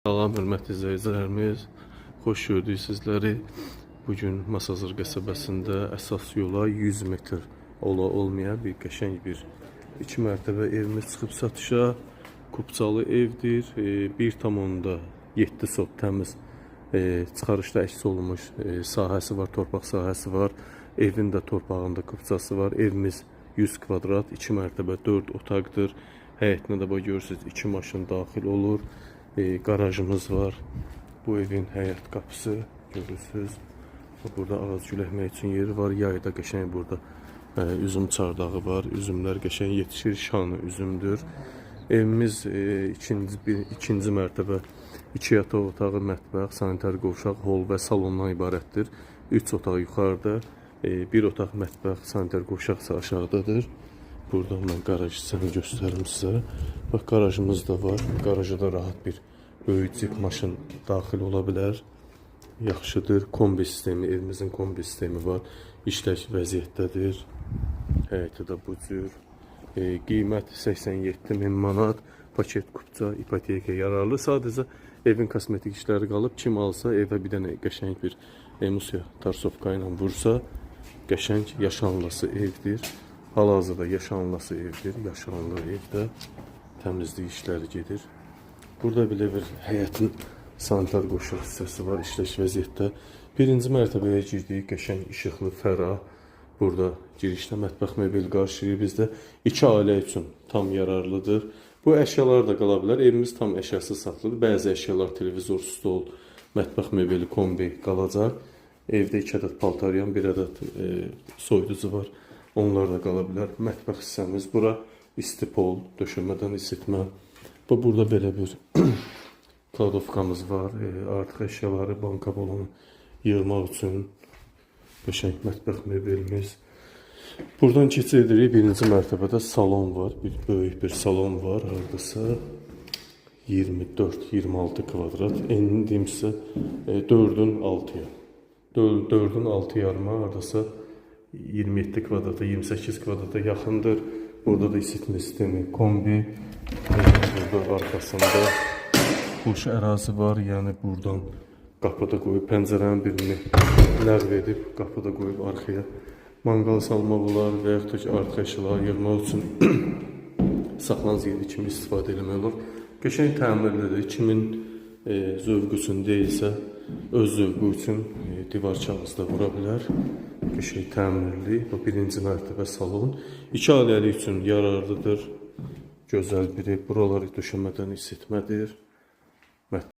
Salam hörmətli izləyicilərimiz. Xoş gördük sizləri. Bu gün Masazır qəsəbəsində əsas yola 100 metr ola olmaya bir qəşəng bir iki mərtəbə evimiz çıxıb satışa. Kupçalı evdir. 1,7 sot təmiz çıxarışda əks olunmuş sahəsi var, torpaq sahəsi var. Evin də torpağında kupçası var. Evimiz 100 kvadrat, 2 mərtəbə, 4 otaqdır. Həyətinə də bax görürsüz, 2 maşın daxil olur. Qarajımız var. Bu evin həyət qapısı görürsüz. Burada ağac gül üçün yeri var. Yayda qəşəng burada üzüm çardağı var. Üzümlər qəşəng yetişir. Şanı üzümdür. Evimiz ikinci mərtəbə, iki yataq otağı, mətbəx, sanitar qovşaq, hol və salondan ibarətdir. 3 otaq yuxarıda, bir otaq mətbəx, sanitar qovşaq isə aşağıdadır. Buradan mən qaraj hissəni göstərim sizə. Bax qarajımız da var. Qaraja da rahat bir böyük cip maşın daxil ola bilər. Yaxşıdır. Kombi sistemi, evimizin kombi sistemi var. İşlək vəziyyətdədir. Həyəti də bu cür. Qiymət 87 min manat. Paket kupça, ipoteka yararlı. Sadəcə evin kosmetik işləri qalıb. Kim alsa evə bir dənə qəşəng bir emusiya tarsovka ilə vursa, qəşəng yaşanılası evdir. Hal-hazırda yaşanılası evdir. Yaşanılır evdə təmizlik işləri gedir. Burada belə bir həyətin sanitar qovşaq hissəsi var, işlək vəziyyətdə. Birinci mərtəbəyə girdik, qəşəng işıqlı, fərah. Burada girişdə mətbəx mebeli qarşılayır bizdə. İki ailə üçün tam yararlıdır. Bu əşyalar da qala bilər. Evimiz tam əşyasız satılır. Bəzi əşyalar, televizor, stol, mətbəx mebeli, kombi qalacaq. Evdə 2 ədəd paltaryan, 1 ədəd soyuducu var. Onlar da qala bilər. Mətbəx hissəmiz bura isti pol, döşəmədən isitmə. Bu burada belə bir kladovkamız var. Artıq əşyaları, banka balonu yığmaq üçün qəşəng mətbəx mebelimiz. Buradan keçid edirik. Birinci mərtəbədə salon var. Bir böyük bir salon var. Hardasa 24-26 kvadrat. Enini deyim sizə, 4-ün 6-ya. 4-ün 6 yarıma hardasa 27 kvadrata, 28 kvadrata yaxındır. Burada da isitmə sistemi, kombi. Burada arxasında boş ərazi var. Yəni buradan qapıda qoyub pəncərənin birini ləğv edib qapıda qoyub arxaya manqal salmaq olar və yaxud da ki, artıq əşyaları yığmaq üçün saxlanc yeri kimi istifadə eləmək olar. Qəşəng təmirlidir. Kimin zövqü üçün deyilsə, öz zövqü üçün divar kağızı da vura bilər. Qəşəng təmirli. Bu birinci mərtəbə salon. İki ailəlik üçün yararlıdır. Gözəl bir ev. Buraları döşəmədən isitmədir.